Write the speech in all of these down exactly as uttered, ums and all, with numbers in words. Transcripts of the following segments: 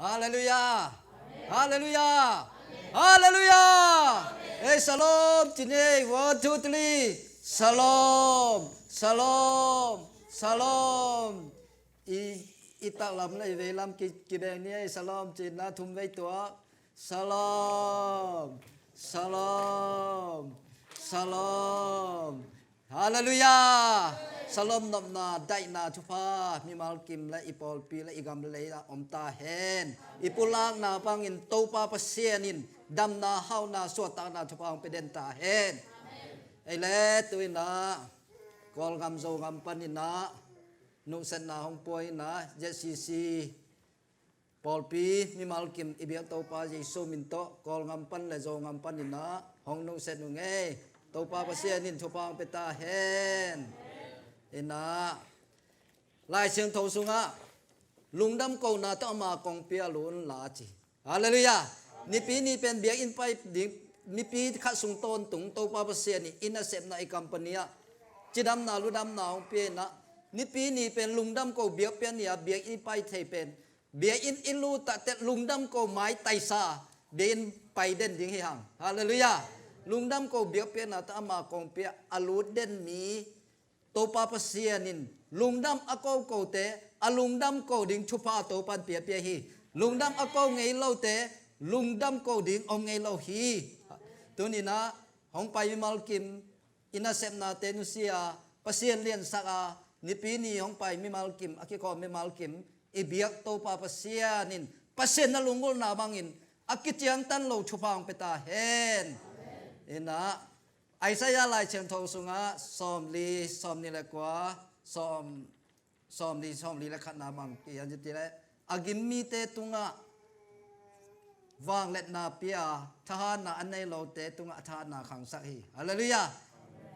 Halleluiah. Halleluiah. Halleluiah. Ei, shalom ci ni ei. One, two, three. Shalom, shalom, shalom. I, i taklam le i veilam ki, kibeng ni ei. Shalom ci-in na thum vei tuak. Shalom, shalom, shalom. Halleluiah. Shalom nopna, daihna, thupha mimal kim le i pawlpi le i gam le lei ah om ta hen. I pulakna bangin Topa Pasian in damna, hauhna, suahtakna, thupha hong pia den ta hen. Ei le, tu-in ah Kawlgam, Zogam panin ah nuhsetna hong pia-in ah Z C C pawlpi mimal kim i biak Topa Jesu min tawh Kawlgam pan le Zogam panin ah hong nuhset uh ei. Topa Pasian in thupha hong pia ta hen. In ah Lai Siangtho sungah lungdam kona tawh ama kongpi ah lut unla ci. Halleluiah. Nipi ni pen biakinn pai ding, nipi khat sung tawntung Topa Pasian in i nasepna, i company ah cidamna, ludamna hong pia-in ah, nipi ni pen lungdam ko biakpiak ni-a biakinn pai thei pen, biakinn i lut takteh lungdam ko maitaisa biakinn pai den ding hi hang. Halleluiah. Lungdam ko biakpiakna tawh ama kongpi ah a lut den mi Topa Pasian in lungdam a ko kote a lungdam ko ding thupha Topa in piapia hi. Lungdam a ko ngei lote lungdam ko ding om ngei lo hi. Tuni-in ah hong pai mimal kim i nasepnate nusia, Pasian liansak a, nipi ni hong pai mimal kim, a kikhawm mimal kim i biak Topa Pasian in Pasian na lunggulhna bangin a kiciangtan lo thupha hong pia ta hen. In ah Isaiah Lai Siangtho sungah sawmli, sawmnih le kua, sawm, sawmli, sawmli le khatna bang ci hiam cih leh, a gim mite tungah vangliatna pia, thahatna a nei lote tungah a thahatna khangsak hi. Halleluiah.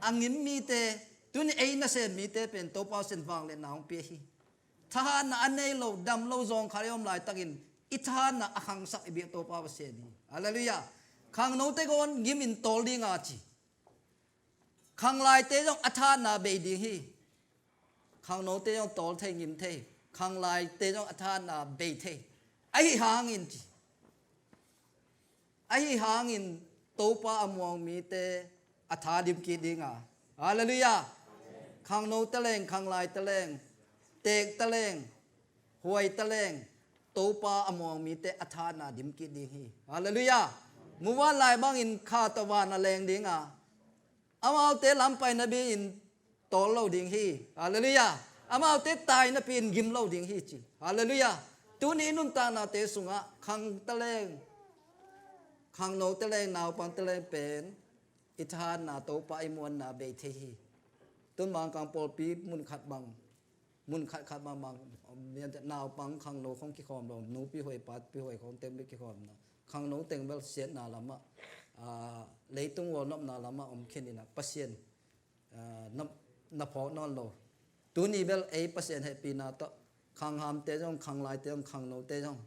A gim mite, tuni ei nasem mite pen Topa Pasian vangliatna hong pia hi. Thahatna a nei lo, dam lo, zawngkhal i om laitakin i thahatna a khangsak i biak Topa Pasian hi. Halleluiah. Khangnote kong gimin tawl ding a ci. Khanglaite zong a thahatna bei ding hi. Khangnote zong tawl thei, gim thei. Khanglaite zong a thahatna bei thei. Ahi hangin ci. Ahi hangin Topa a muang mite a tha dim kik ding a. Halleluiah. Khangnote leng, khanglaite leng, tekte leng, huaite leng, Topa a muang mite a thahatna dim kik ding hi. Halleluiah. Muvanlai bangin kha tawh van a leng ding a, amaute lam paina bi-in tawl lo ding hi. Halleluiah. Amaute taina pi-in gim lo ding hi ci. Halleluiah. Tuni i nuntaknate sungah khangte leng, khangnote leng, naupangte leng pen i thahatna, Topa i muanna bei thei hi. Tun Mangkang pawlpi mun khat bang, mun khat khat bang bang, naupang khangno khong kikhawm lo, nupi huai papi huai khong teng bek kikhawmna. Khangno teng bel siatna lamah, ah, leitung gualnopna lamah om khin in ah Pasian, ah, na, na phawk nawn lo. Tuni bel ei Pasian hehpihna tawh khanghamte zong, khanglaite zong, khangnote zong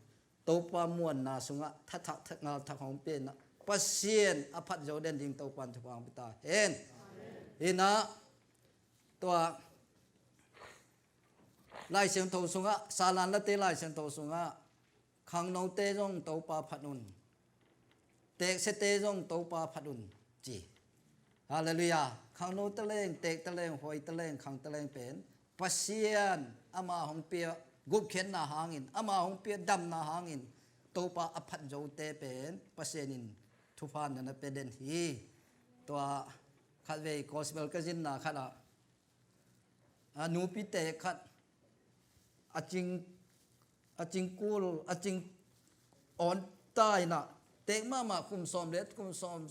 Topa muanna sungah thathak, that ngal thak hong pia in ah Pasian a phat zo den ding Topa in thupha hong pia ta hen. In ah tua Lai Siangtho sungah, Salan Late Lai Siangtho sungah, khangnote zong Topa phat un, teksiate zong Topa phat un ci. Halleluiah. Khangnote leng, tekte leng, huaite leng, khangte leng pen Pasian ama hong pia gupkhiatna hangin, ama hong pia damna hangin Topa a phat zote pen Pasian in thupha na na pia den hi. Tua khatvei gospel ka zinna khatah a nupite khat a cing, a cingkul, a cing awn ta in ah, tek mahmah kum sawm le kum sawm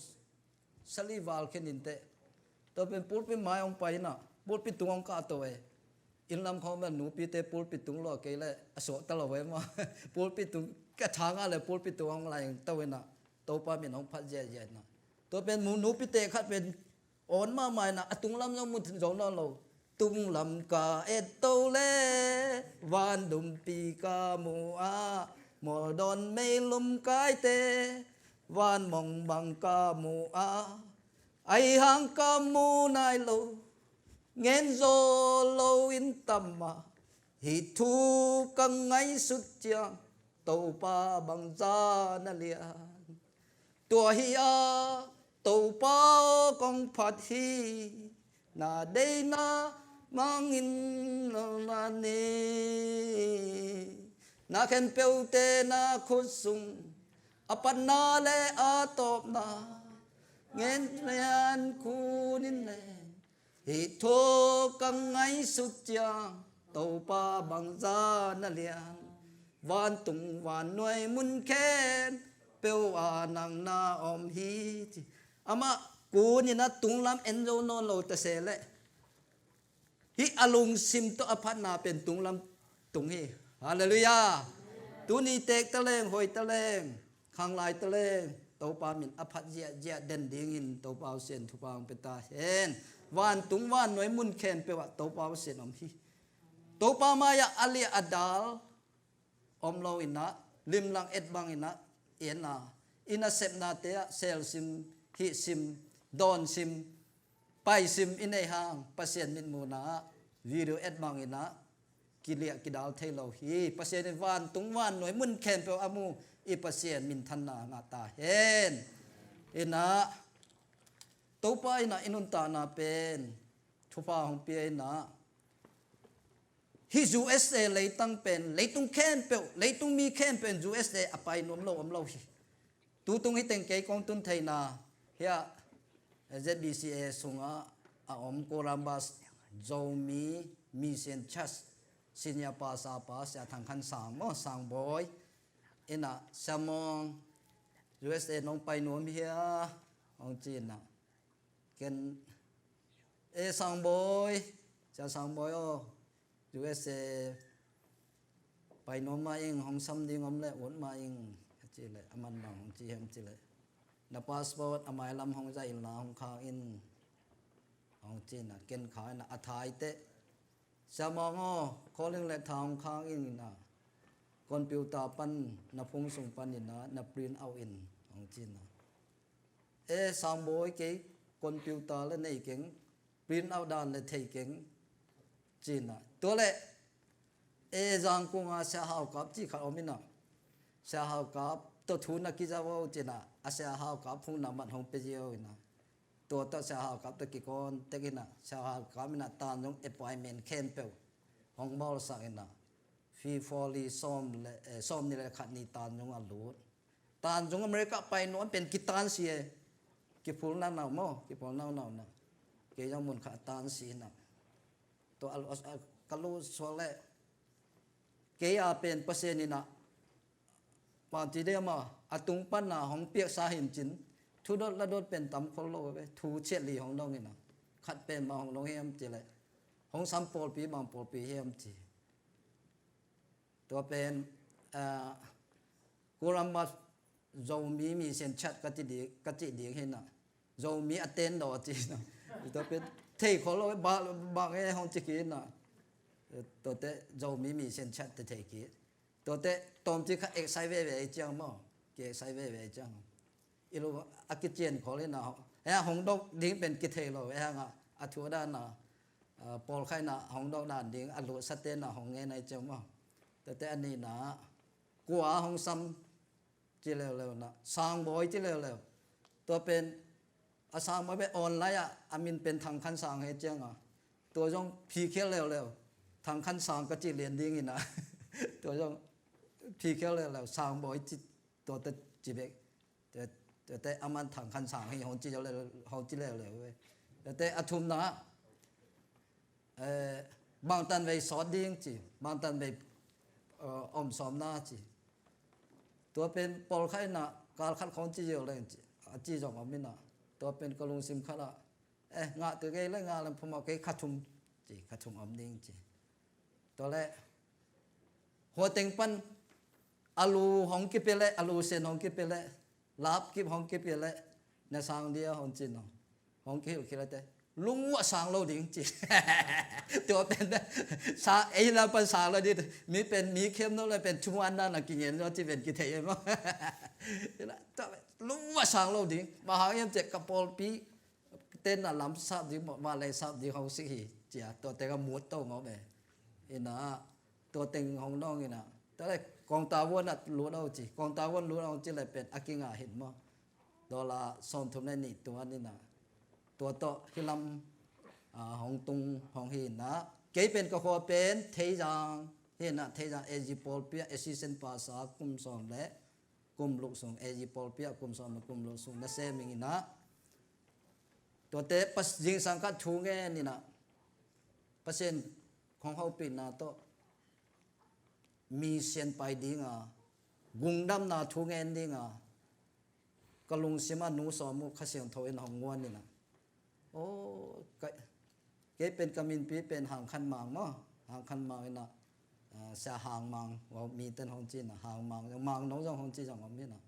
sali val khen in teh. Tua pen pulpit mai hong pai in ah, pulpit tung hong kahto e. Inn lam khawng bel nupite pulpit tung lua kei leh a suakta lo e maw. Pulpit tung ka thang ah le pulpit tung hong lai to in ah, Topa min hong phat ziahziah in ah. Tua pen mu nupite khat pen awn mahmah in ah, a tunglam zong mu zo nawn lo. Tunglam ka et to le, van dumpi ka mu a, mualdawn meilum kaite, van mong bang ka mu a, ahi hang ka mu nai lo, ngen zaw lo in tam a, hih thu ka ngaihsut ciang Topa bangza na lian. Tua hi a, Topa aw kong phat hi, na deina mangin na ni. Na khempeuhte na khut sung, a patna le a tawpna, ngen lian kunin le. Hih thu ka ngaihsut ciang, Topa bangza na lian. Vantung vannuai mun khempeuh ah nang na om hi ci. Amah kunin a tunglam en zo nawn lo ta se leh, hih a lungsim tawh a phatna pen tunglam tung hi. Halleluiah. Tuni teek taleng, hoi taleng, khanglai taleng, Topa min a phat ziahziah den dingin Topa Pasian thupha hong pia ta hen. Vantung vannuai mun khempeuh ah Topa Pasian om hi. Topa mai-ah a liah a dal om lo in ah, limlang et bangin ah, i en a, i nasepnate ah selsim, hihsim, dawnsim, paisim i neih hang, Pasian mitmuhna ah video et bangin ah kiliah kidal thei lo hi. Pasian in vantung vannuai mun khempeuh a mu i Pasian minthanna ngah ta hen. In ah, Topa in ah i nuntakna pen thupha hong pia in ah, hih U S A leitang pen, leitung khempeuh, leitung mi khempeuh in U S A a pai nuam lo om lo hi. Tutung hi teng kei kong tun theihna, hiah Z B C A sungah a om Columbus Zomi Mission Church senior pastor pa Sia Thang Khan Sang maw, Sangbawi in ah, Sia Mawng, U S A nong pai nuam hia, hong ci in ah. Ken, e Sangbawi, Sia Sangbawi aw, U S A pai nuam mah ing, hong sam ding om leh ut mah ing, a ci leh, a man bang hong ci hiam ci leh, na passport a mailam hong zaih inla hong khak in, hong ci in ah, ken khak in ah, a thaite, Sia Mawng aw, calling letter hong khak in ah, computer pan, na phone sung pan in ah, na print out in, hong ci in ah. E Sangbawi, kei computer le nei keng, print out dan le thei keng, ci in ah. Tua leh, e Zangkung a Sia Hau Kap ci khat om in ah, Sia Hau Kap tawh thu na kiza vo ci in ah, a Sia Hau Kap phone number hong pia ziau in ah. Tua tawh Sia Hau Kap tawh kikawn tek in ah, Sia Hau Kap in ah Tanzung appointment khempeuh hong bawlsak in ah, February sawm le, eh, sawmnih le khat ni Tanzung a lut. Tanzung America pai nuam pen kitan si e. Kiphul naunau maw, kiphul naunau na. Kei zong mun khat a tan si in ah. Tua a, a, ka lut suak leh, kei a pen Pasian in ah, panti de mah, a tung pan a hong piaksa hi in cin, thu dot la dot pen tam khol lo ve, thu ciat li hong dong in ah. Khat pen mah hong dong hiam ci leh, hong sam pawlpi bang pawlpi hiam ci. Tua pen, ah, Columbus Zomi Mission Church ka ci ding, ka ci ding hi in ah. Zomi a ten daw ci in ah. Tua pen thei khol lo, ba, bang e hong ci kik in ah. Tuate Zomi Mission Church te thei kik. Tuate tawmcik kha excite veve ciang maw. Ki excite veve ciang. I lu a kician khol in ah, hong, hong dok ding pen kithei lo, hong a, a thu dan a, a, pawlkhaina hong dok dan ding, a lutsate na hong ngen ai ciang maw. Tuate a nihna, kua hong sam ci leuleu na, Sangbawi ci leuleu. Tua pen, a Sangbawi pen online ah, a min pen Thang Khan Sang hi ciang a. Tua zong phikhial leuleu, Thang Khan Sang ka ci lian ding in ah. Tua zong phikhial leuleu, Sangbawi ci, tuate ci bek. Tua, tuate a man Thang Khan Sang hi hong ci leuleu, hong ci leuleu ve. Tuate a thumna, eh, bangtan vei sawt ding ci, bangtan vei, eh, om sawmna ci. Tua pen pawlkhaina kal khat khong ci ziau leng ci, a ci zong om in ah. Tua pen ka lungsim khat ah, eh, ngah tu kei le ngah leng phamawh kei, kha thum ci, kha thum om ding ci. Tua leh, hua teng pan a lu hong kipia leh, a lu sen hong kipia leh, lap kip hong kipia leh, na sang dia hong ci in ah. Hong kihilh khit leh te, lungua sang lo ding ci. Tua pen, sa, ei la pan sang lo ding, mi pen, mi khem no le pen, thuman na na kingen no ci pen kithei e maw. Tua pen, lungua sang lo ding, bang hang hiam ci leh ka pawlpi, ten a lam sap ding, ma lei sap ding hong sik hi, ci a, tua teng a mut to ngawp e. In ah, tua teng hong dong in ah. Tua leh, Kawngta vuan ah lut aw ci, kawngta vuan lut aw ci le pen a kinga hin maw. Dollar sawmthum le nih tuan inah tua tawh hih lam, ah, hong tung hong hi inah, kei pen ka khua pen Theizang hi inah, Theizang A G pawlpi ah assistant pastor kum sawm le kum luk sung, A G pawlpi ah kum sawm le kum luk sung na sem ing inah, tuate pas zingsang khat thu ngen inah, Pasian khong hopihna tawh mission pai dinga, gungdamna thu ngen dinga, ka lungsim ah nu sawm uh Kha Siangtho in hong guan inah. Aw, ka, kei pen ka minpi pen Hang Khan Mang maw, Hang Khan Mang inah, ah, Sia Hang Mang, aw, miten hong ci inah, Hang Mang, Mang no zong hong ci zong om inah.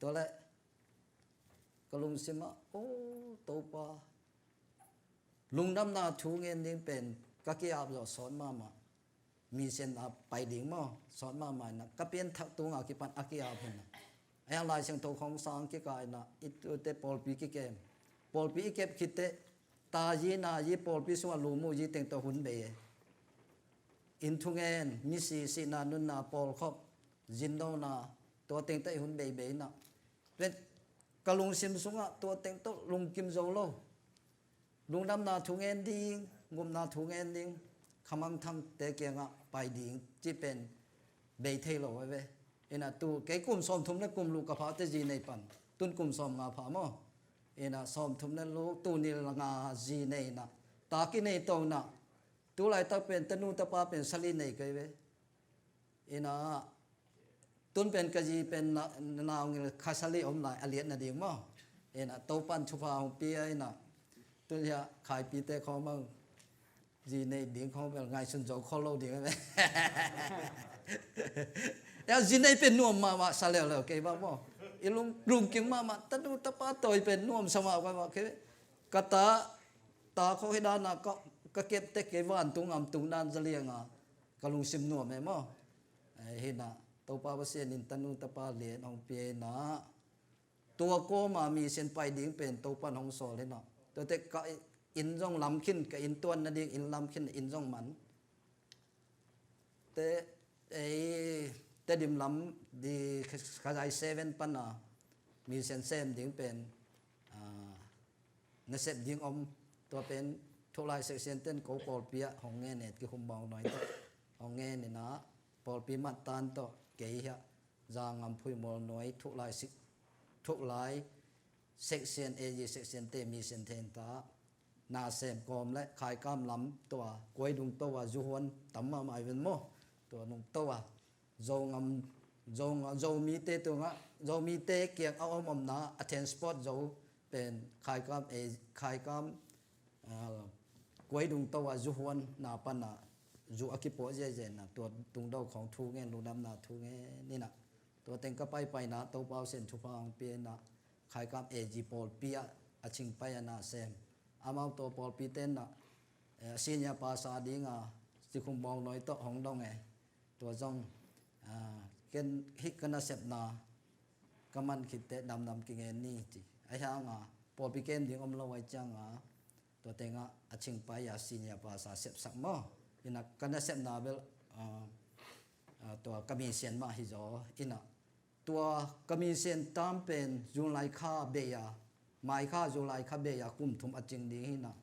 Tua leh ka lungsim ah, aw, Topa, lungdamna thu ngen ding pen ka ki-ap zawh sawt mahmah. Mission ah pai ding maw, sawt mahmah inah, ka pianthak tunga kipan a ki-ap hi inah. A hiang Lai Siangtho khong sang kikah inah, i tute pawlpi kikem. Pawlpi i kep khit teh, ta zi na zi pawlpi sungah lum uh zi teng tawh hun bei e. Inn thungen, misi, sihna, nunna, pawlkhop, zindona, tua teng tawh i hun beibei inah. Pen ka lungsim sungah tua teng tawh lungkim zo lo. Lungdamna thu ngen ding, gupna thu ngen ding, khamangthangte kiangah pai ding cih pen bei thei lo ve. Inah tu kei kum sawmthum le kum luk ka phah teh zi nei pan. Tun kum sawmnga pha maw. Inah sawmthum le luk, tu ni le nga zi nei inah, ta kinei to inah. Tu laitak pen tanu tapa pen sali nei kei ve. Inah tun pen ka zi pen na, naungil kha sali om lai a liat nading maw. Inah Topan thupha hong pia inah, tun hiah khaipite khawng bang zi nei ding khawng bel ngaihsun zo khol lo ding a ve. Zi nei pen nuam mahmah sa leuleu kei bang maw. I lung, lungkim mahmah, tanu tapa tawi pen nuam sa mahmah kei. Ka ta, ta khawng hi dana ka, ka kep tek kei, vantung am tung dan za lianga ka lungsim nuam e maw. Eh, hi inah Topa Pasian in tanu tapa lian hong pia inah, tua kawma mission pai ding pen Topan hong sawl hi inah. Tuate ka inn zong lam khin, ka inn tuan nading inn lam khin, inn zong man. Te, ei, Tedim lam di Khazai seven pana mission sem ding pen, ah, nasep ding om, tua pen Thuklai section ten ko pawlpi ah hong ngen e, Kikhum Bawngnawi tawh hong ngen inah, pawlpi mattan tawh kei hiah Zangam Phuimual Nawi Thuklai sik, Thuklai section, A G section te mission thenta na sem kawm le Khaikam lam tua Kuaidung to a zuhuan tam mahmah i ven maw. Tua nung to a Zongam, Zong, Zomite tungah, Zomite kiang a om omna a transport zo pen Khaikam, eh, Khaikam, ah, Kuaidung to a zuhuan na pana zu a kipuah ziahziah inah, tua tungdo khawng thu ngen, lungdamna thu ngen inah. Tua teng ka paipaina Topa Pasian thupha hong pia inah, Khaikam A G pawlpi ah a ching pai a na sem. Amau tua pawlpite inah, eh, senior pastor dinga Kikhum Bawngnawi tawh hong dong e. Tua zong, ah, ken hih ka nasepna ka man khit teh damdam kingen ni ci. A hianga pawlpi kem ding om lo ai cianga, tua tengah a ching pai a senior pastor sepsak maw. Inah ka nasepna bel, ah, ah, tua ka mission mah hi zaw inah. Tua ka mission tam pen July kha bei a, May kha, July kha bei a kum thum a cing ding hi inah.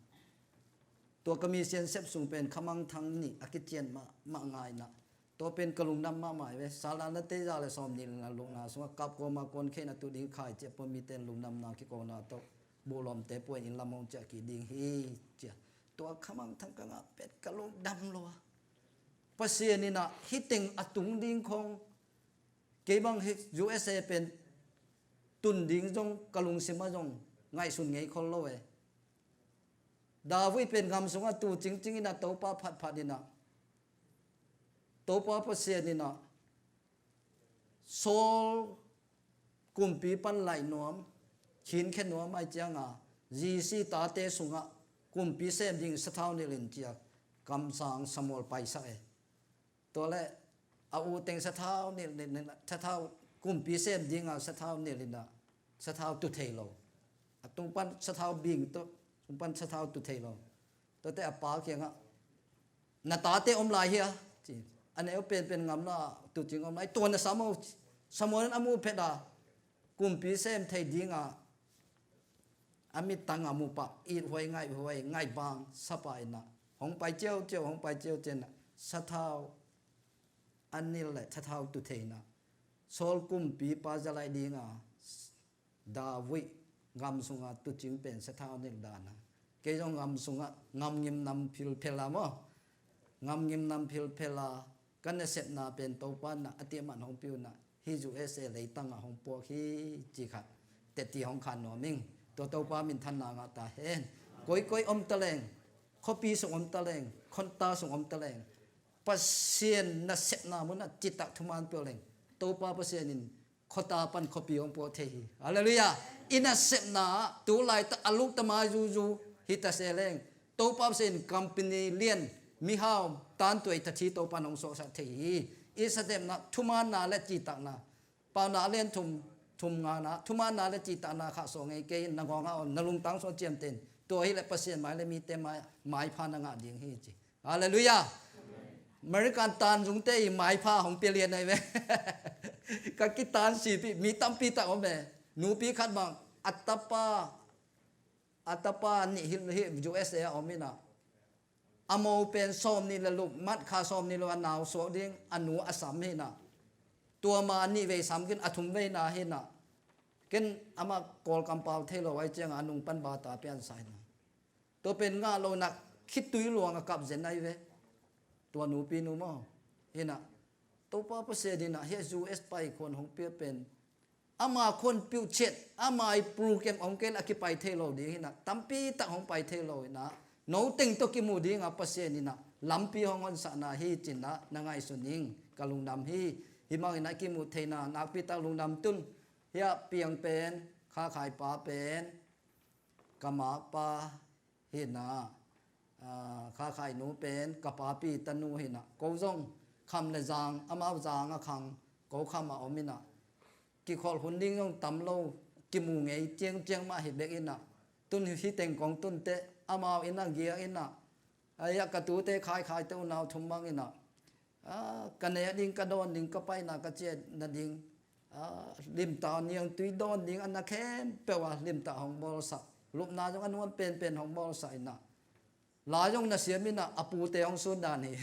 Tua ka mission sep sung pen khamangthang nih a kician mah, mah ngai inah. Tua pen ka lungdam mahmah hi ve. Sala na tei za le sawm nih le na lukna sungah kap kawma kuan kheina tu ding khai ciah pua mite in lungdamna kikona tawh buhlawmte pua in lam hong ciah kik ding hi ciah. Tua khamangthang ka ngah pen ka lungdam lo a. Pasian inah hih teng a tung ding khawng, kei bang hi U S A pen tun ding zong ka lungsim ah zong ngaihsun ngei khol lo e. David pen ngam sungah tu cingcing inah Topa phatphat inah, Topa Pasian inah Saul kumpi pan laih nuam, khinkhia nuam ai cianga, Jesse tate sungah kumpi sem ding sathau nilh in ciah kamsang Samuel paisak e. Tua le a u teng sathau nilh, nilh, nilh, sathau kumpi sem dinga sathau nilh inah, sathau tu thei lo. A tung pan sathau bing tawh, tung pan sathau tu thei lo. Tuate a pa kiangah, na tate om lai hia ci. a neu penpen ngamna tuucing om lai, tua na sam o. Samuel in a muh phet a, kumpi sem thei dinga a mittang a muh pah, it huai, ngaih huai, ngaih bang, sapa inah hong pai ciauciau, hong pai ciauciau inah sathau a nilh le thathau tu thei inah Saul kumpipa za laih dinga David gam sunga tuucing pen sathau nilh dan a. Kei zong gam sungah gamgim nam philphel a maw, gamgim nam philphel a, ka nasepna pen Topa inah a tiaman hong piu inah hih U S A leitangah hong puak hi ci khat teci hong khan nuam ing. Tua Topa minthanna ngah ta hen. Koikoi om taleng, khuapi sung om taleng, khuata sung om taleng, Pasian nasepna munah citak thuman peuh leng Topa Pasian in khuata pan khuapi hong puak thei hi. Halleluiah. I nasepna ah tu laitak a lukta mai zuzu hi ta se leng Topa Pasian in company lian, mihau, tantuai, thathi Topa in hong suaksak thei hi. I nasepna thumanna le citakna, Paunak a lian thum, thum ngana, thumanna le citakna khah suak ngei kei in na ngawng a om, na lungtang sung a ciamteh in. Tua hi le Pasian mai le mite mai, maipha na ngah ding hi ci. Halleluiah. American tanzungte i maipha hong pia lian ahi ve. Ka kitan sipih mi tampi tak om ve. Nupi khat bang a tapa, a tapa nih hi, hi U S A a om inah a mo pen sawm nih le luk, mat kha sawm nih le luk a nau suak ding a nu a sam hi inah, tua ma a nih vei sam khin, a thum veina hi inah, ken amah Kawlgam pau thei lo ai ciangah a nung pan bata piansa hi inah, tua pen ngah lo inah khitui luang a kap zen ahi ve. Tua nupi nu maw, hi inah Topa Pasian inah hih U S pai khuan hong pia pen ama khuan piuh ciat, ama i program hong kei le a kipai thei lo ding hi inah, tampi tak hong pai thei lo hi inah, no teng tawh kimu dingah Pasian inah lampi hong honsakna hi ci inah na ngaihsun ing, ka lungdam hi. Hih mang inah kimu theina nakpi tak lungdam tun. Hiah piang pen, khakhaipa pen ka makpa hi inah, ah, khakhainu pen ka papi tanu hi inah, ko zong kham le zang, amau zang a khang, ko kham a om inah, kikholh hun ding zong tam lo, kimu ngei ciangciang mah hi bek inah, tun hi teng kong tun teh amau inah giak inah, ai-ah ka tute khaikhaite unau thum mang inah, ah, ka nek ding, ka dawn ding, ka paina ka ciah nading, ah, limtak niangtui dawn ding a na khempeuh a limtak hong bawlsak, lupna zong a nuam penpen hong bawlsak inah, la zong na siam inah a pute hong sun dan hi.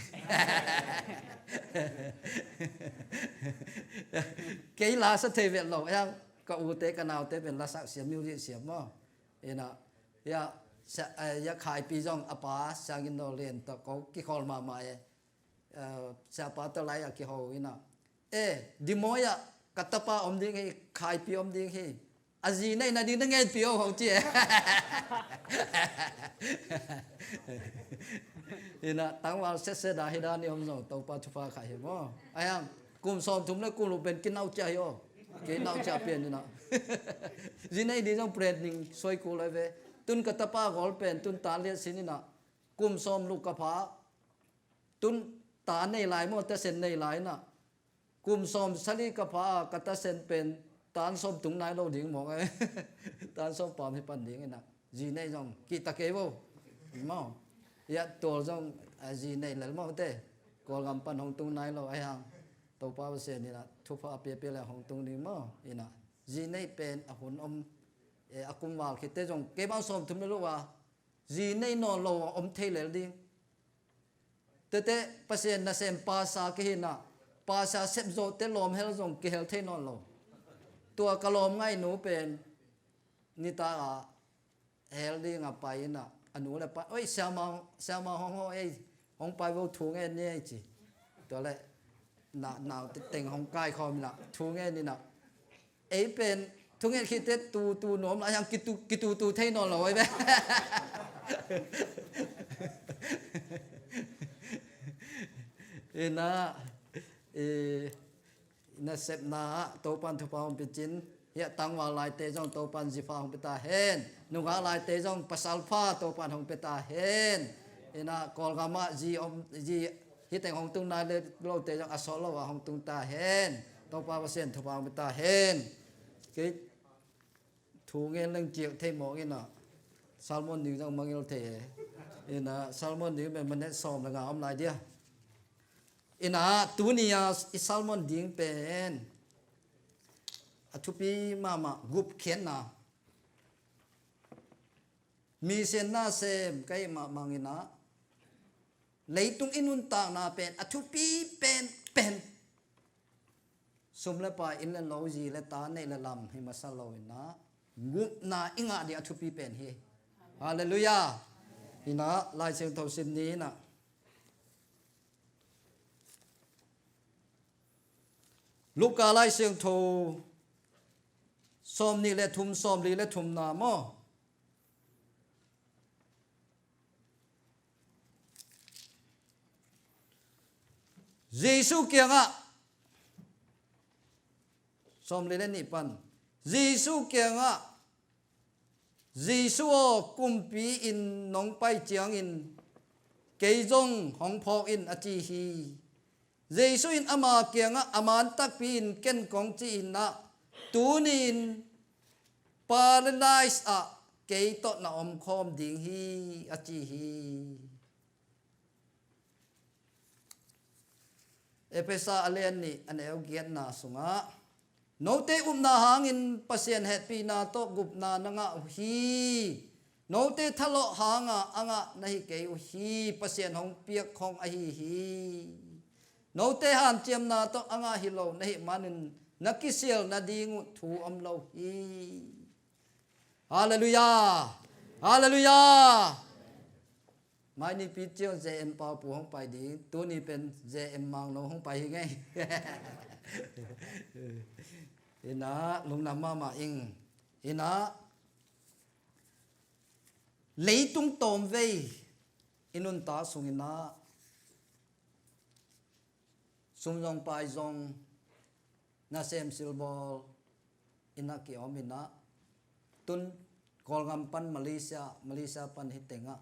Kei la sa thei vet lo, a hiang ka ute ka naute pen lasak siam, music siam maw. Inah, hiah, sia-, eh, hiah Khaipi zong a pa Siangin Naw Lian tawh ko kikholh mahmah e. Eh, siapa tawh lai a kiho inah, eh, Dimawi ah ka tapa om ding hi, Khaipi om ding hi, a zi neih nading na ngetpih o, ho ci e. Inah tangval setset a hi dan i om zong Topa thupha kha hi maw. A hiang kum sawmthum le kum luk pen kinauh ciah hi o. Kei nauh ciah pian inah, zi neih ding zong planning suai kul lai ve. Tun ka tapa gawl pen tun ta liat sin inah, kum sawm luk ka pha, tun ta nei lai maw, tasen nei lai inah, kum sawm sali ka pha a, ka tasen pen tan sawm tung nai lo ding mawk e. Tan sawm pam hi pan ding inah, zi neih zong kihta kei vo maw. Hiah tual zong, ah, zi neih lel maw te, Kawlgam pan hong tung nai lo a hiang, Topa Pasian inah thupha a piapia le hong tung ding maw. Inah zi neih pen a hun om, eh, a kum val khitte zong kei bang sawmthum le luk a zi neih nawn lo a om thei lel ding. Tete Pasian nasem pasa ka hi inah, pasa sepzawhte lawm hel zong kihel thei nawn lo. Tua ka lawm ngaihnu pen nitak a hel dingah pai inah, a nu le pa, oi, siamah, siamah hong ho ei, hong pai vo, thu ngen ni ei ci. Tua le na, naute teng hong kaikhawm inah thu ngen inah, ei pen thunget khitte tutu nuam lai hiang, kitu, kitutu thei nawn lo ei ve. Inah, i, nasepna ah Topan thupha hong pia cin, hiah tangval laite zong Topan zipha hong pia ta hen, nungak laite zong pasal pha Topan hong pia ta hen. Inah Kawlgam ah zi om, zi hi teng hong tung nai le lote zong a sawt lo ah hong tung ta hen. Topa Pasian thupha hong pia ta hen. Kei thu ngen leng ciak thei mawk inah, sermon ding zong mangil thei e. Inah sermon ding pen minute sawm le nga om lai dia. Inah tuni-a i sermon ding pen a thupi mahmah gupkhiatna, mission nasem ka hih mah bangin ah leitung i nuntakna pen a thupi penpen sum le pai, inn le lo, zi le ta, neih le lam hi masa lo inah gupna i ngah ding a thupi pen hi. Halleluiah. Inah Lai Siangtho sim ni inah Luka Lai Siangtho sawmnih le thum, sawmli le thumna maw? Jesu kiangah, sawmli le nih pan, Jesu kiangah, Jesu aw, kumpi in nong pai ciangin kei zong hong phawk in, a ci hi. Jesu in ama kiangah a man takpi in ken kong ci inah, tuni-in Paradise ah kei tawh na omkhawm ding hi, a ci hi. Efesa a lian nih a neu giatna sungah, note upna hangin Pasian hehpihna tawh gupna na ngah uh hi. Note thalawh hanga a ngah na hi kei uh hi, Pasian hong piak khong ahi hi. Note hanciamna tawh a ngah hi lo na hih manin na kisial nading uh thu om lo hi. Halleluiah. Halleluiah. Mai nipi ciang J M Pau Pu hong pai ding, tuni pen J M Mangno hong pai hi ngei. Inah lungdam mahmah ing. Inah leitung tawmvei i nuntak sung inah sum zong pai zong nasem silbawl inah ki-om inah, tun Kawlgam pan Malaysia, Malaysia pan hih tengah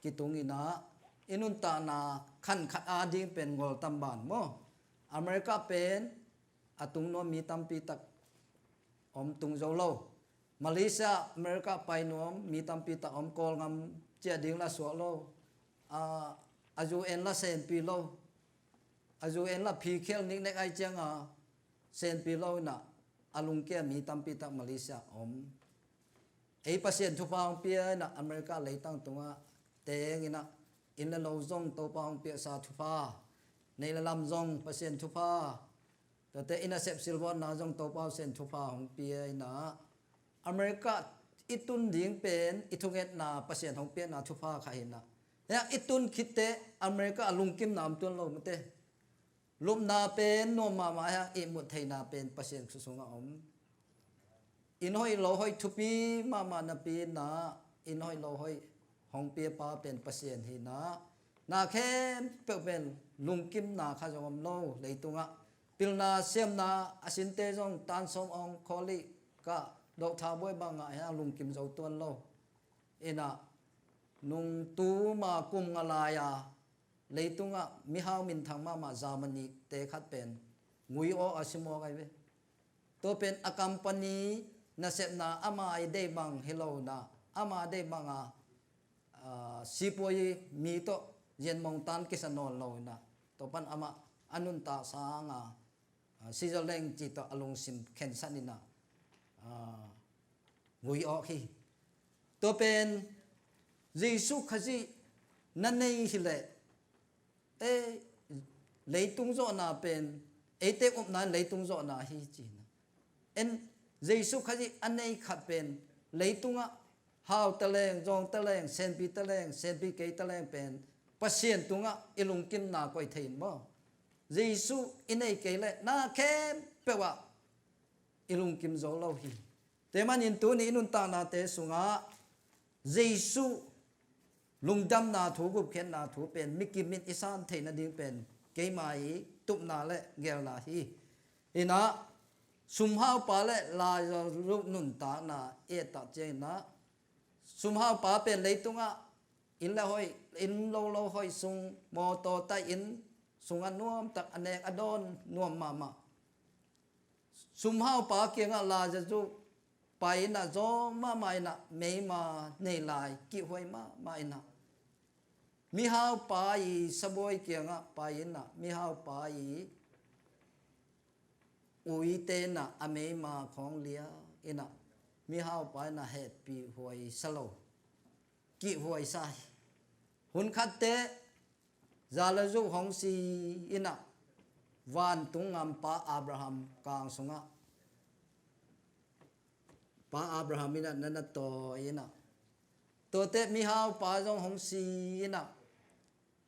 kitung inah i nuntakna khan khat ading pen ngol tam ban maw? America pen a tung nuam mi tampi tak om, tung zo lo. Malaysia, America pai nuam mi tampi tak om, Kawlgam ciah ding la suak lo. A, a U N la senpi lo. A U N la phikhial niknek ai cianga senpi lo inah a lungkia mi tampi tak Malaysia om. Ei Pasian thupha hong pia inah America leitang tungah teng inah inn le lo zong Topa hong piaksa thupha, neih le lam zong Pasian thupha, tuate i nasep silbawlna zong Topa Pasian thupha hong pia inah America i tun ding pen i thungetna Pasian hong piakna thupha kha hi inah. Hiah i tun khitte America a lungkimna om tuan lo mate. Lupna pen nuam mahmah hiang, ihmut theihna pen Pasian khut sungah om. Inn hoih lo hoih thupi mahmah napi inah inn hoih lo hoih hong piapa pen Pasian hi inah, na khempeuh pen lungkimna kha zong om lo leitungah. Pilna siamna a sinte zong tan sawm awng khawlih kah dohtha buai bangah hiang lungkim zo tuan lo. Inah nung tuma kum nga lai-a leitungah mihau minthang mahmah Germany te khat pen ngui awk a sim awk ai ve. Tua pen a company nasepna ama i deih bang hi lo inah, ama deih banga, a, sipuai mi tawh zianmong tan kisa nawn lo inah, tua pan amah a nuntak sanga, a, Switzerland ci tawh a lungsim khensat inah, a, ngui awk hi. Tua pen Jesu Khazih na nei hileh, ei, leitung zawhna pen, eite upna in leitung zawhna hi ci inah. En, Jesu Khazih a nei khat pen leitungah hau taleng, zawng taleng, senpi taleng, senpi kei taleng pen Pasian tungah i lungkimna koih thei in maw? Jesu i nei kei leh na khempeuh ah i lungkim zo lo hi. Tua manin tuni i nuntaknate sungah Jesu lungdamna thu, gupkhiatna thu pen mikim in i san theih nading pen keima i tupna le gelna hi. Inah sumhaupa le Lazarus nuntakna i et tak ciang inah, sumhaupa pen leitungah inn le hoih, inn lo lo hoih sung, mawtaw tai inn sungah nuamtak a nek a dawn nuam mahmah. Sumhaupa kiangah Lazarus pai inah zawng mahmah inah meima nei lai, kihhuai mahmah inah mihaupa i sabuai kiangah pai inah, mihaupa i uite inah a meima khawng lia inah, mihaupa inah hehpih huai sa lo, kihhuai sa hi. Hun khatte, za le zu hong si inah, vantung ngampa Abraham kang sungah Pa Abraham inah na na tawi inah, tuate mihaupa zong hong si inah,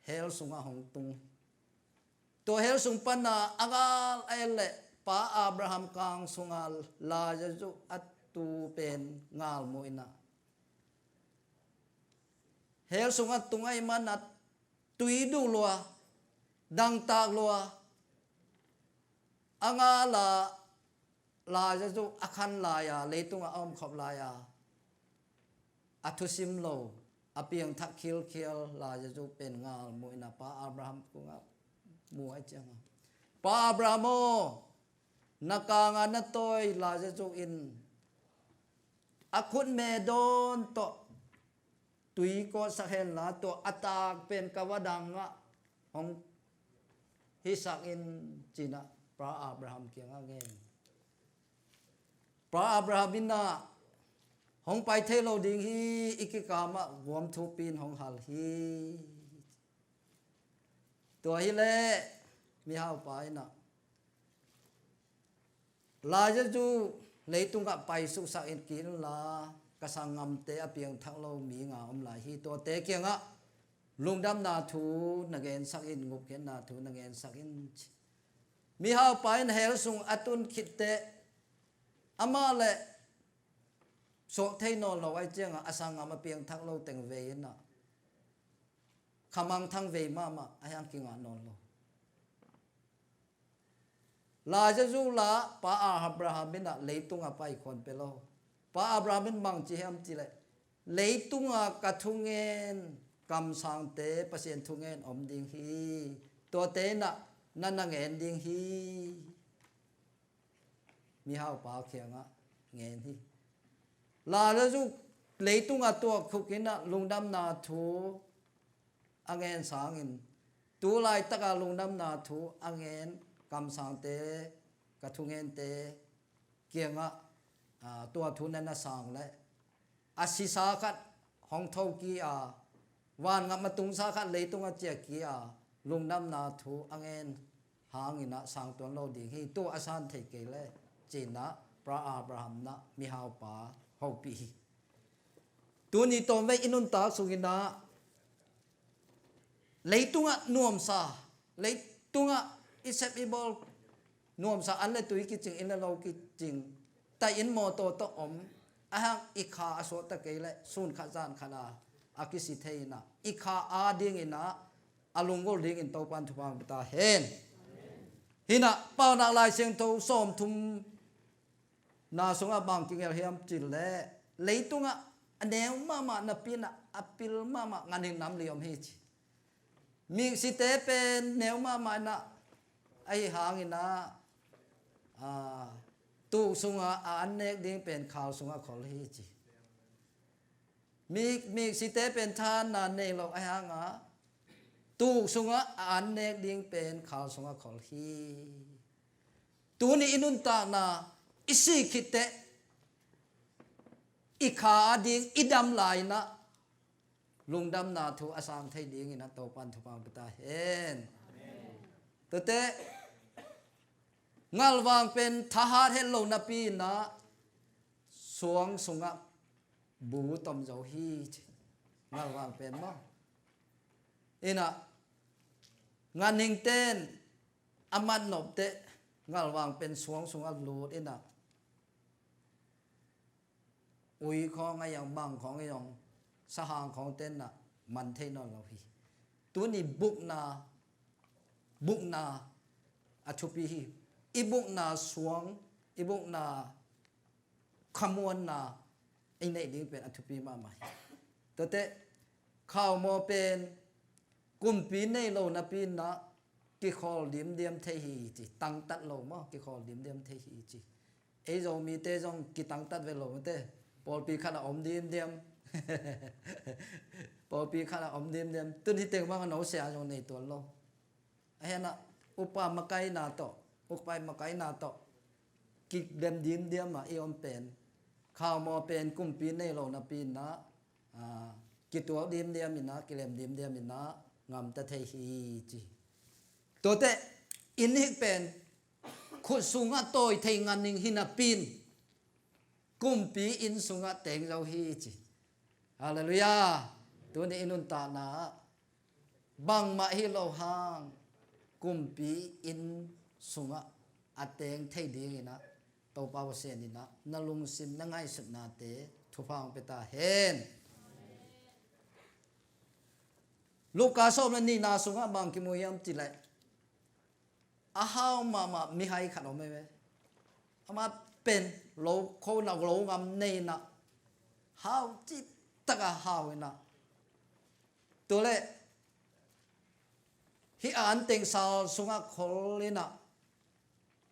hell sungah hong tung. Tua hell sung panah a gal a et leh Pa Abraham kang sungah Lazarus a tu pen ngal mu inah, hell sungah tung ahih manah tui duh lua, dangtak lua, a ngal a Lazarus a khan lai-a, leitungah a omkhop lai-a, a thusim lo, a piangthak khilkhial Lazarus pen ngal mu inah Pa Abraham kungah mu ai ciangah, Pa Abraham aw, na kangah na tawi Lazarus in a khutme dawn tawh tui kawtsak henla, tua a taak pen ka vadangah hong hisak in, ci-inah Pa Abraham kiangah ngen. Pa Abraham inah, hong pai thei lo ding hi, i kikamah guam thupi in hong hal hi. Tua hileh mihaupa inah, Lazarus leitungah paisuksak in kik inla, ka sanggamte a piangthak lo mi nga om lai hi, tuate kiangah lungdamna thu na gensak in, gupkhiatna thu na gensak in, ci. Mihaupa in hell sung a tun khitteh, amah le suak thei nawn lo ai ciangah a sanggam a piangthak lo teng vei inah, khamangthang vei mahmah, a hiang kingah nawn lo. Lazarus la Pa Abraham inah leitungah pai khuan pia lo. Pa Abraham in bang ci hiam cih leh, leitungah ka thungen, kamsangte Pasian thungen om ding hi, tuate inah na na ngen ding hi. Mihaupa kiangah ngen hi. Lazarus leitungah tuak khuk inah lungdamna thu a ngen sangin, tu laitakah lungdamna thu a ngen kamsangte, ka thungente kiangah, aa, tua thu na na sang leh, a sisa khat hong tho kik a, vangam a tungsa khat leitungah ciah kik a, lungdamna thu a ngen hang inah sang tuan lo ding hi, tua a san thei kei leh, ci-inah Pa Abraham inah mihaupa hopih hi. Tuni tawmvei i nuntak sung inah, leitungah nuamsa, leitungah i sep i bawl nuamsa, an le tui kicing, inn le lo kicing, tai inn mawtaw tawh om, a hiang i kha a suakta kei leh sun khat zan khat a, a kisi thei inah, i kha a ding inah, a lunggulh dingin Topa'n thupha hong pia ta hen. Hi inah, Paunak Lai Siangtho sawmthum na sungah bang kigelh hiam cih leh, leitungah a neu mahmah napi inah, a pil mahmah ganhing nam li om hi, ci. Miksite pen neu mahmah inah, ahi hang inah, aa, tuk sungah a an nek ding pen khau sungah khol hi, ci. Mik, miksite pen thahatna nei lo ahi hangah, tuk sungah a an nek ding pen khau sungah khol hi. Tuni i nuntakna, i sih khitteh, i kha a ding, i dam lai inah, lungdamna thu a sang thei ding inah Topa'n thupha hong pia ta hen. Tuate, ngalvang pen thahat het lo napi inah, suang sungah bu tom zo hi, ci. Ngalvang pen maw, inah, ganhingte in a mat nopteh, ngalvang pen suang sungah lut inah, ui khawng a iang, bang khawng a iang, sahang khawngte inah man thei nawn lo hi. Tuni bukna, bukna a thupi hi. I bukna suang, i bukna khamuanna i neih ding pen a thupi mahmah hi. Tuate, khaumaw pen kumpi nei lo napi inah, kikhawl dimdiam thei hi, ci. Tangtat lo maw, kikhawl dimdiam thei hi, ci. Ei Zomite zong kitangtat ve lo mate. Pawlpi khat a om dimdiam, Pawlpi khat ah om dimdiam, tun hi teng bang a no sia zong nei tuan lo. A hen ah, upa makaina tawh, upa makaina tawh kilem dimdiam ah i om pen, khaumaw pen kumpi nei lo napi in ah, ah, kituak dimdiam in ah, kilem dimdiam in ah, gamta thei hi ci. Tuate, inn hik pen khut sungah tawi thei nganing hi napi in, kumpi inn sungah teng zo hi ci. Halleluiah. Tuni i nuntakna ah bangmah hi lo hang, kumpi inn sungah a teng thei dingin ah, Topa Pasian in ah na lungsim, na ngaihsutnate thupha hong pia ta hen. Luka sawm le nihna sungah bang kimu hiam cih leh, a hau mahmah mihai khat om ei ve. Amah pen lo kho na lo ngam nei in ah, hau cihtak a hau in ah, tua leh hih a anteng sal sungah khol in ah,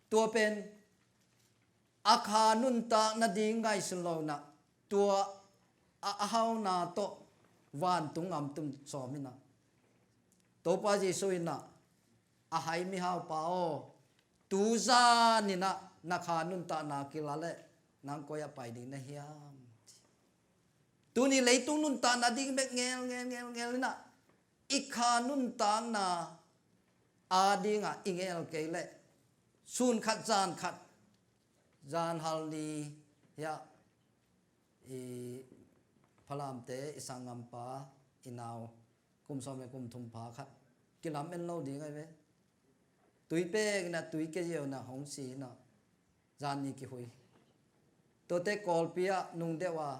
tua pen a kha nuntak nading ngaihsun lo in ah, tua a, a hauna tawh vantung gam tung sawm in ah, Topa Jesu in ah, a hai mihaupa aw, tu zan in ah na kha nuntakna kila leh nang koi ah pai ding na hiam? Tuni leitung nuntakna ding bek ngel, ngel, ngel, ngel in ah, i kha nuntakna a dingah i ngel kei leh, sun khat, zan khat, zan hal ni hiah, i Falamte i sanggampa, i nau, kum sawm le kum thum pha khat kilam en lo ding ahi ve. Tui pek in ah, tui ke ziau in ah hong si in ah, zan ni kihui. Tuate Kawlpi ah nung deuh a,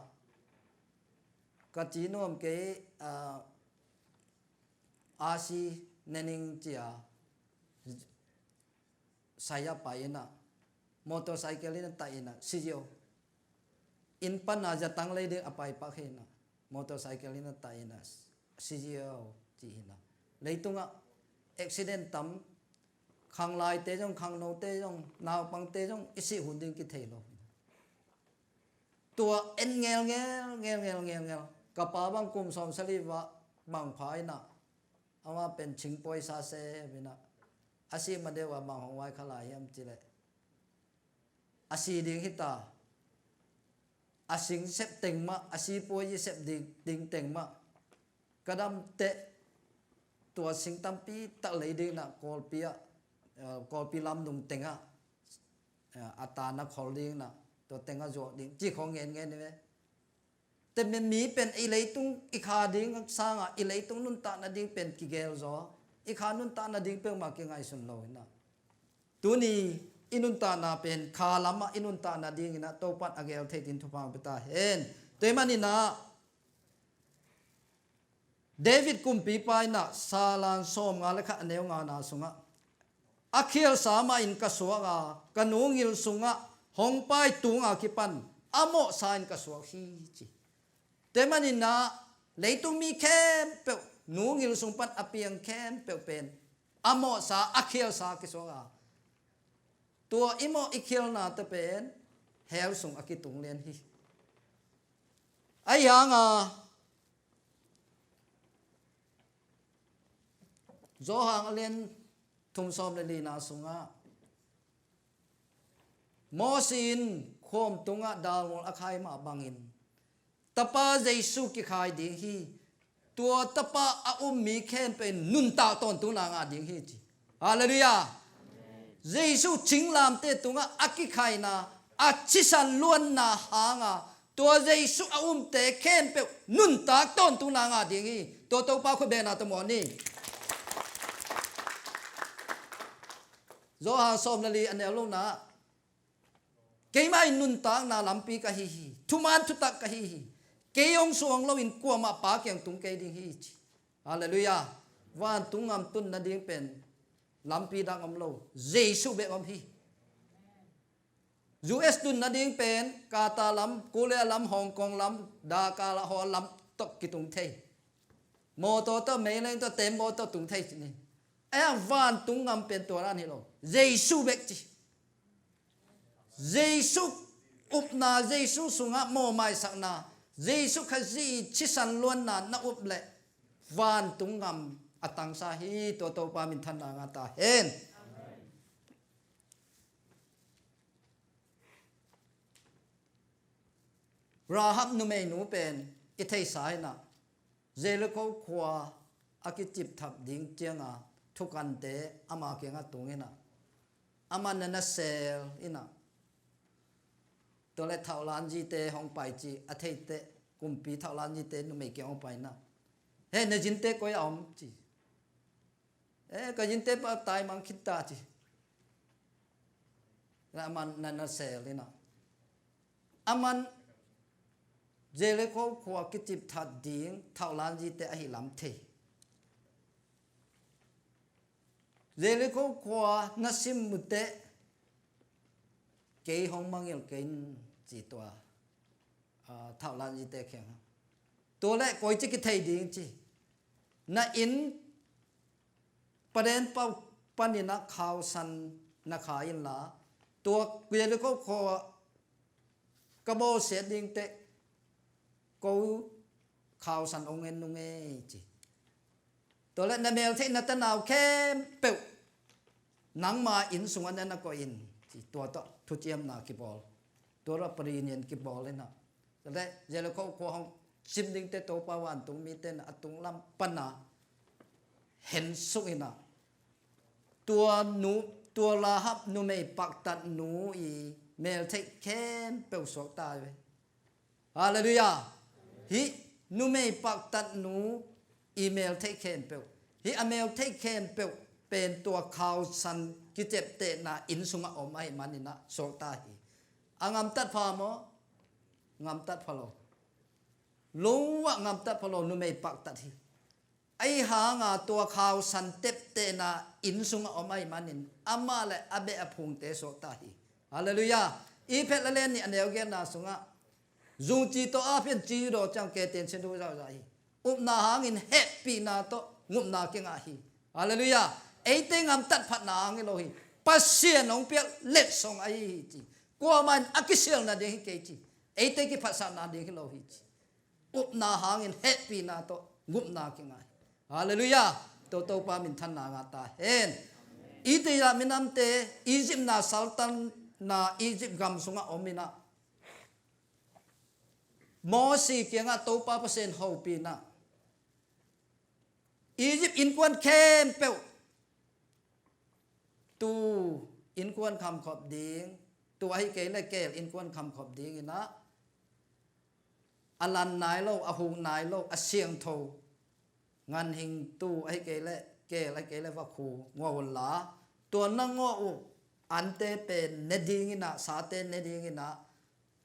ka ci nuam kei, ah, a si nening cia, sai ah pai in ah, motorcycle in ah tai in ah, si ziau. Inn pan a zatang lei ding a pai pak hi in ah, motorcycle in ah tai in ah, si ziau ci hi in ah. Leitungah accident tam, khanglaite zong, khangnote zong, naupangte zong i sih hun ding kithei lo. Tua en ngel ngel, ngel ngel, ngel ngel. Ka pa bang kum sawm sali va bang pha in ah, amah pen chingpawi sa se hi in ah, a si ma deuh a bang hong vai kha lai hiam cih leh, a si ding hi ta. A sing sep teng mah, a sipuai i sep ding, ding teng mah. Ka dam teh, tua sing tampi tak lei ding in ah, Kawlpi ah, eh, Kawlpi lamdung teng ah, eh, a ta na khol ding in ah, tua teng ah zuak ding, ci khong ngen ngen hi ve. Te mi pen i leitung i kha ding sangah, i leitung nuntakna ding pen kigel zaw, i kha nuntakna ding peuhmah kingaihsun lo hi in ah. Tuni i nuntakna pen kha lamah i nuntakna ding in ah, Topan a gel thei ding thupha hong pia ta hen. Tua ahih manin ah, David kumpipa in ah, Salan sawmnga le khat a neu ngana sungah, a khialsa mah in ka suak a, ka nungil sungah hong pai tunga kipan a mawhsa in ka suak hi ci. Tua ahih manin ah, leitung mi khempeuh, nungil sung pan a piang khempeuh pen a mawhsa, a khialsa kisuak a, tua i mawh i khialnate pen hell sung a kitung lian hi. Ahi hanga, Johan a lian thum sawm le lina sungah, Moses in khuam tungah dalmual a khai mah bangin, Tapa Jesu kikhai ding hi. Tua Tapa a um mi khempeuh in nuntak tawntungna ngah ding hi ci. Halleluiah. Jesu cinglamte tungah a kikhaina, a cisan luanna hanga, tua Jesu a umte khempeuh nuntak tawntungna ngah ding hi. Tua Topa khut bengna tawh muan ni. Johan sawm le li a neu lona, keimah in nuntakna lampi ka hi hi, thuman thutak ka hi hi, kei hong suang loin kuamah Pa kiang tung kei ding hi ci. Halleluiah. Vantung gam tun nading pen lampi dang om lo, Jesu bek om hi. U S tun nading pen Qatar lam, Korea lam, Hong Kong lam, Dhaka lam, Hall lam tawh kitung thei. Mawtaw tawh, meileng tawh, tembaw tawh tung thei ci ni. Ahi hang vantung gam pen tua dan hi lo, Jesu bek ci. Jesu upna, Jesu sungah mawhmaisakna, Jesu Khazih sisan luanna na up leh vantung ngam a tangsa hi. Tua Topa minthanna ngah ta hen. Rahab numeinu pen i theisa inah Jericho khua a kicipthap ding cianga thukante ama kiangah tung inah, aman na nasel inah, tua le thauhlanzite hong pai ci a theite, kumpi thauhlanzite numei kiang hong pai inah, he, na zinte koi a om ci. E, ka zinte pa taimang khit ta ci. Na aman na nasel inah, aman Jericho khua kicipthap ding thauhlanzite ahi lam thei. Jericho khua na sim muteh kei hong mangngilh kei in ci tua, a, thauhlanzite kiangah. Tua le koi ci kithei ding ci. Na inn paden pau paninah khausan na kha inla, tua Jericho khua ka bawlsiat dingteh ko khausan hong en nung ei ci. Tua le na meltheih na tanau khempeuh nangma inn sungah na na koih in ci. Tua tawh thuciamna kibawl. Tua tawh parian kibawl inah. Tua le Jericho khua hong sim dingteh Topa vantung mite na a tunglam pana hensuk inah, tua nu, tua Rahab numei paktatnu i meltheih khempeuh suak ta ve. Halleluiah. Hih numei paktatnu i meltheih khempeuh, hih a meltheih khempeuh pen tua khausan kiceptehna inn sungah om ahih maninah suak ta hi. A ngamtat pha maw? Ngamtat pha lo. Lo ah ngamtat pha lo, numei paktat hi. Ahi hanga tua khausan teptehna inn sungah om ahih manin amah le a beh a phungte suak ta hi. Halleluiah. I phet le len nih a neu genna sungah, zungci tawh a phian ci daw ciang keten sin du zauzah hi. Upna hangin hehpihna tawh ngupna kingah hi. Halleluiah. Eite ngamtat phatna hang hi lo hi. Pasian hong piak letsong ahi hi ci. Kuamah in a kisialna ding hi kei ci. Eite kiphatsakna ding hi lo hi ci. Upna hangin hehpihna tawh ngupna kingah hi. Halleluiah. Tua Topa minthanna ngah ta hen. Israel minamte Egypt na saltanna, Egypt gam sungah om inah, Mosi kiangah Topa Pasian hopih inah, Egypt innkuan khempeuh, tuu innkuan khamkhop ding, tuu ahi kei le keel innkuan khamkhop ding inah, a lan nai lo, a huk nai lo, a siangtho, nganhing, tuu ahi kei le keel ahi kei le vakhu ngawh unla, tua na ngawh uh ante pen ne ding inah, sate ne ding inah,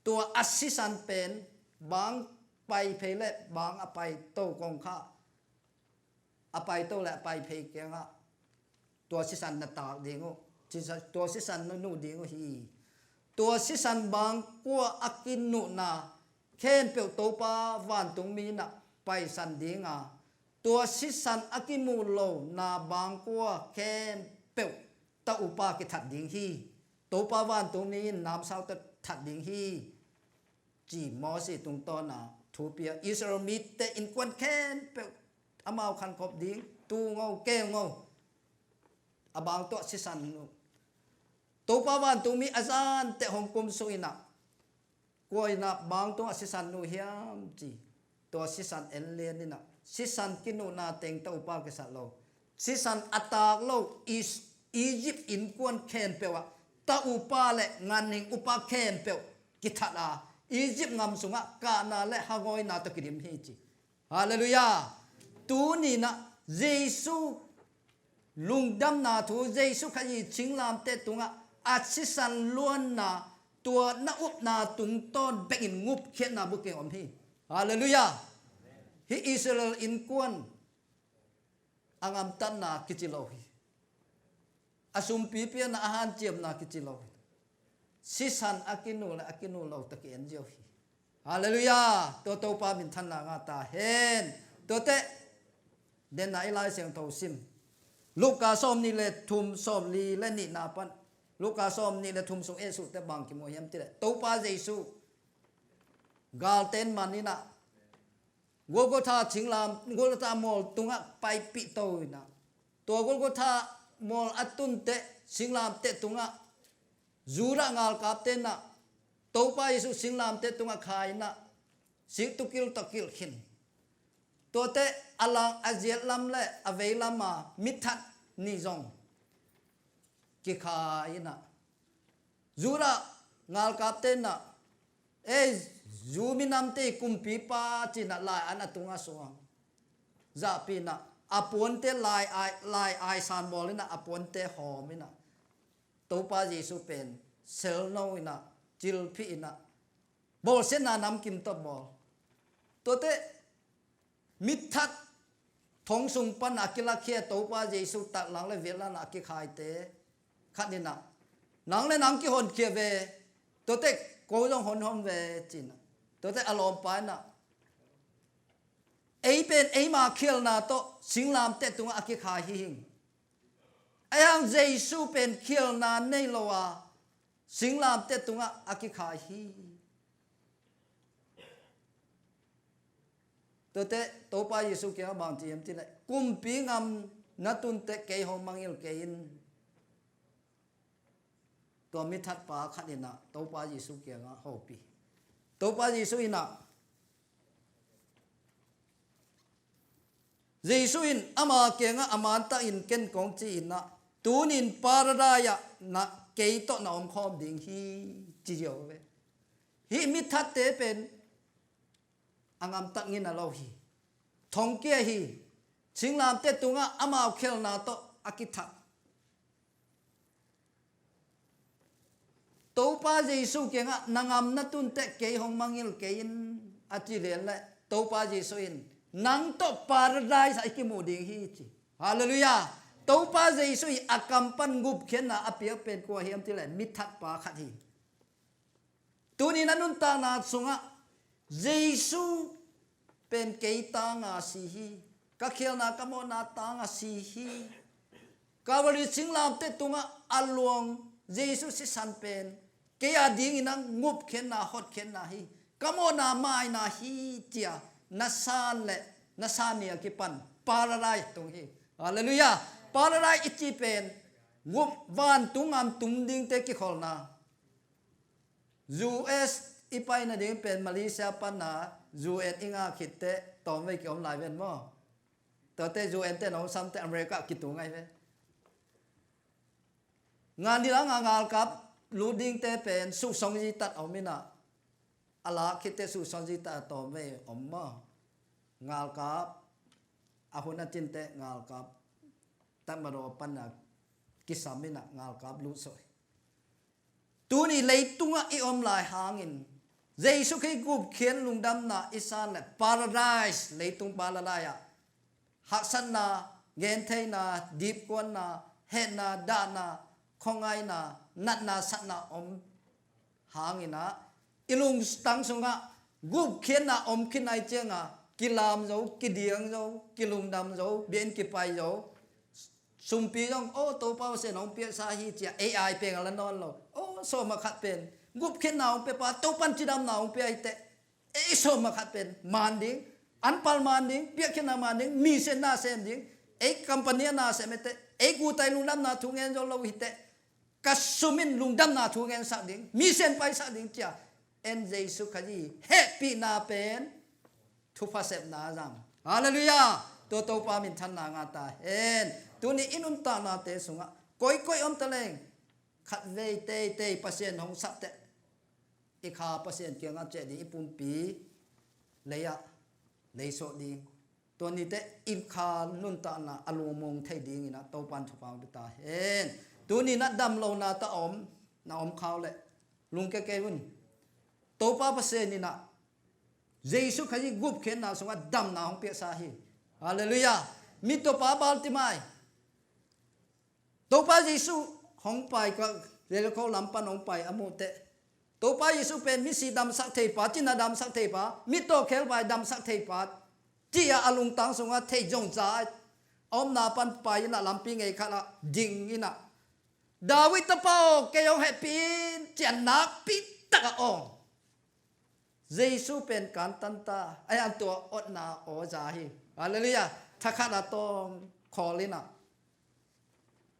tua a sisan pen bang pai phei le bang a paito kongkhak, a paito le a pai phei kiangah tua sisan na tak ding uh, sisan, tua sisan na nuh ding uh hi. Tua sisan bangkua a kinuhna khempeuh Topa vantung mi inah paisan dinga, tua sisan a kimuh lo na bangkua khempeuh ta upa kithat ding hi. Topa vantung mi in namsau tawh that ding hi, ci Mosi tungtawna thu pia. Israel mite innkuan khempeuh amau khankhop ding, tuu ngo, keel ngo, a bang tuah sisan nuh. Topa vantung mi a zanteh hong kumsuk inah, kua inah bang tungah sisan nuh hiam ci. Tua sisan en lian inah, sisan kinuhna teng ta upa kisat lo, sisan a tak lo Is-, Egypt innkuan khempeuh ah ta upa le nganhing upa khempeuh kithat a, Egypt gam sungah kahna le hangawina tawh kidim hi ci. Halleluiah. Tuni inah Jesu lungdamna thu, Jesu Khazih singlamteh tungah a sisan luanna, tua na upna tungtawn bekin ngupkhiatna bukim om hi. Halleluiah. Hih Israel innkuan a ngamtatna kici lo hi. A sumpi piakna, a hanciamna kici lo hi. Sisan a kinuh le a kinuh lo tawh ki-en ziau hi. Halleluiah. Tua Topa minthanna ngah ta hen. Tuate, denna i Lai Siangtho sim. Luka sawmnih le thum, sawmli le nihna pan, Luka sawmnih le thum sung eh suhte bang kimu hiam cih leh, Topa Jesu galten man inah, Golgotha singlam, Golgotha mual tungah paipih to inah, tua Golgotha mual a tunteh singlamteh tungah Judah galkapte inah Topa Jesu singlamteh tungah kha inah, sik tukil tawh kilh khin. Tuate a lang a ziatlam le a veilam a mitthat nih zong kikha inah, Judah galkapte inah, ei, Jew minamte kumpipa ci inah lai an a tungah suang. Zahpih inah a puante lai ai, lai ai san bawl inah a puante hawm inah, Topa Jesu pen selno inah, cilphih inah, bawlsiatna namkim tawh bawl. Tuate mitthat thong sung pan a kilakhia Topa Jesu taklang le viatlang a kikhaite khat inah, nang le nang kihonkhia ve, tuate ko zong honhon ve ci inah, tuate a lawmpa inah, ei pen eima khialna tawh singlamteh tungah a kikhai hi hing. Ahi hang Jesu pen khialna nei lo a singlamteh tungah a kikhai hi. Tuate Topa Jesu kiangah bang ci hiam cihleh, kumpi gam na tunteh kei hong mangngilh kei in. Tua mithatpa khat inah Topa Jesu kiangah hopih. Topa Jesu inah, Jesu in ama kiangah a mantakin ken kong ci inah, tunin paradise ah na kei tawh na omkhawm ding hi, ci ziau ve. Hih mithatte pen a gamtat ngina lo hi. Thongkia hi. Singlamteh tungah amau khialna tawh a kithat. Topa Jesu kiangah na gam na tunteh kei hong mangngilh kei in, a ci lian leh Topa Jesu in nang tawh paradise ah i kimuh ding hi ci. Halleluiah. Topa Jesu i a kam pan gupkhiatna a piak pen kua hiam cihleh mithatpa khat hi. Tuni na nuntakna sungah Jesu pen kei tanga si hi. Ka khialna ka mawhna tanga si hi. Calvary singlamteh tungah a luang Jesu sisan pen kei a dingin a gupkhiatna hotkhiatna hi. Ka mawhna maina hi cia na san le na san ni a kipan paradise tung hi. Halleluiah. Paradise i ci pen gup vantung am tum dingte kikholna. U S i pai nading pen Malaysia pana U N i ngah khitteh tawmvei kiom lai ven maw? Tuate U N te nong samte America kitu ngai ve. Ngan dila nga ngalkap lut dingte pen suhsong zitat a om inah, a lak khitteh suhsong zitat a tawmvei om maw? Ngalkap a hun a tinteh ngalkap Tatmadaw pana kisam inah ngalkap lut sawh hi. Tuni leitungah i om lai hangin Jesu Khrih gupkhiat lungdamna i san le paradise, leitung paradise ah haksatna, gentheihna, dipkuanna, hehna, dahna, khuangaihna, natna, satna om hanginah i lungtang sungah gupkhiatna om khin ai cianga kilam zo, kidiang zo, kilungdam zo, biain kipai zo. Sumpi zong, aw, Topa Pasian hong piaksa hi cia ei ai peng a la nawn lo. Aw, sawma khat pen gupkhiatna hong piapa, Topan cidamna hong pia hiteh, ei sawma khat pen man ding, anpal man ding, piakkhiatna man ding, misen na sem ding, ei company a na sem hiteh, ei gutai lungdamna thu ngen zo lo hiteh, ka sum in lungdamna thu ngensak ding, misen paisak ding cia en Jesu Khazih hehpihna pen thupha sepna a zang. Halleluiah. Tua Topa minthanna ngah ta hen. Tuni i nuntaknate sungah koikoi om taleng khatvei teitei Pasian hong sapteh i kha Pasian kiangah ciah ding, i pumpi lei-ah leisawh ding. Tua niteh i kha nuntakna a lungmong thei dinginah Topan thupha hong pia ta hen. Tuninah damlohna tawh a om, na om khau leh lungkia kei un. Topa Pasian inah Jesu Khazih gupkhiatna sungah damna hong piaksa hi. Halleluiah. Mittawpa Bartimai, Topa Jesu hong pai, ka Jericho lam pan hong pai a muhteh, Topa Jesu pen misi damsak theipa, cina damsak theipa, mittaw khelpai damsak theipa, ci-a a lungtang sungah thei zongza a omna pan pai inah lampi ngei khatah ding inah, David tapa aw, kei hong hehpih in, ci-a nakpi takah awng. Jesu pen kantan ta, a hian tua otna aw za hi. Halleluiah. Thakhat a tawng khawl inah,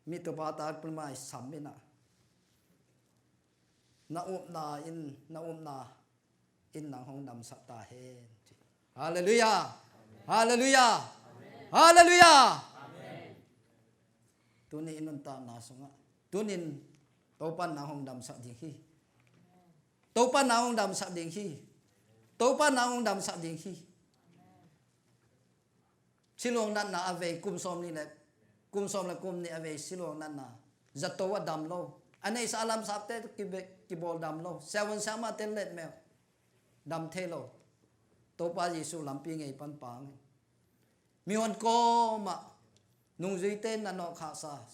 mi tupa ta pulmai sam inah, na upna in, na upna in nang hong damsak ta hen. Halleluiah. Halleluiah. Halleluiah. Tuni in nuntakna sungah, tunin Topa nang hong damsak ding hi. Topa nang hong damsak ding hi. Topa nang hong damsak ding hi. Siluang natna a vei kum sawm nih le, kum sawm le kum nih a vei siluang natna. Zato a dam lo. A neihsa a lamsapte kibe-, kibawl dam lo. Siavuan siamahte letmel dam thei lo. Topa Jesu lampi ngei pan pang. Mihon kawmah nungzuite na nawhkhahsa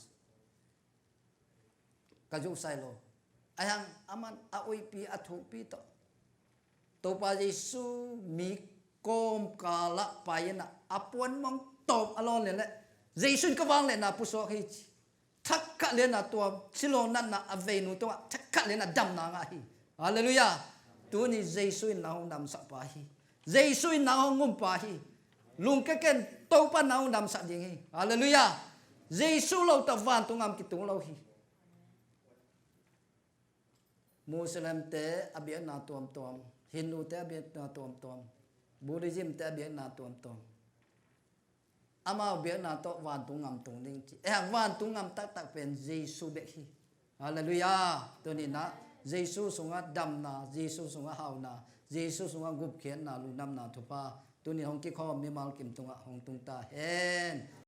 ka zuhsai lo. Ahi hang aman a uihpi a thukpi tawh Topa Jesu mi kawmkalah pai inah a puan mong tawm a lawn lian leh Jesu in ka vangliatna pusuak hi ci. Thakhat lianah tuam, siluang natna a veinu tungah thakhat lianah damna ngah hi. Halleluiah. Tuni Jesu in nang hong damsak pa hi. Jesu in nang hong um pa hi. Lungkia ken, Topa nang hong damsak ding hi. Halleluiah. Jesu lo tawh vantung gam kitung lo hi. Muslimte a biakna tuamtuam, Hindute a biakna tuamtuam, Buddhismte a biakna tuamtuam, amau biakna tawh vantung gam tung ding ci. Eh, vantung gam taktak pen Jesu bek hi. Halleluiah. Tuninah Jesu sungah damna, Jesu sungah hauna, Jesu sungah gupkhiatna, lungdamna thupha tunin hong kikhawm mimal kim tungah hong tung ta hen.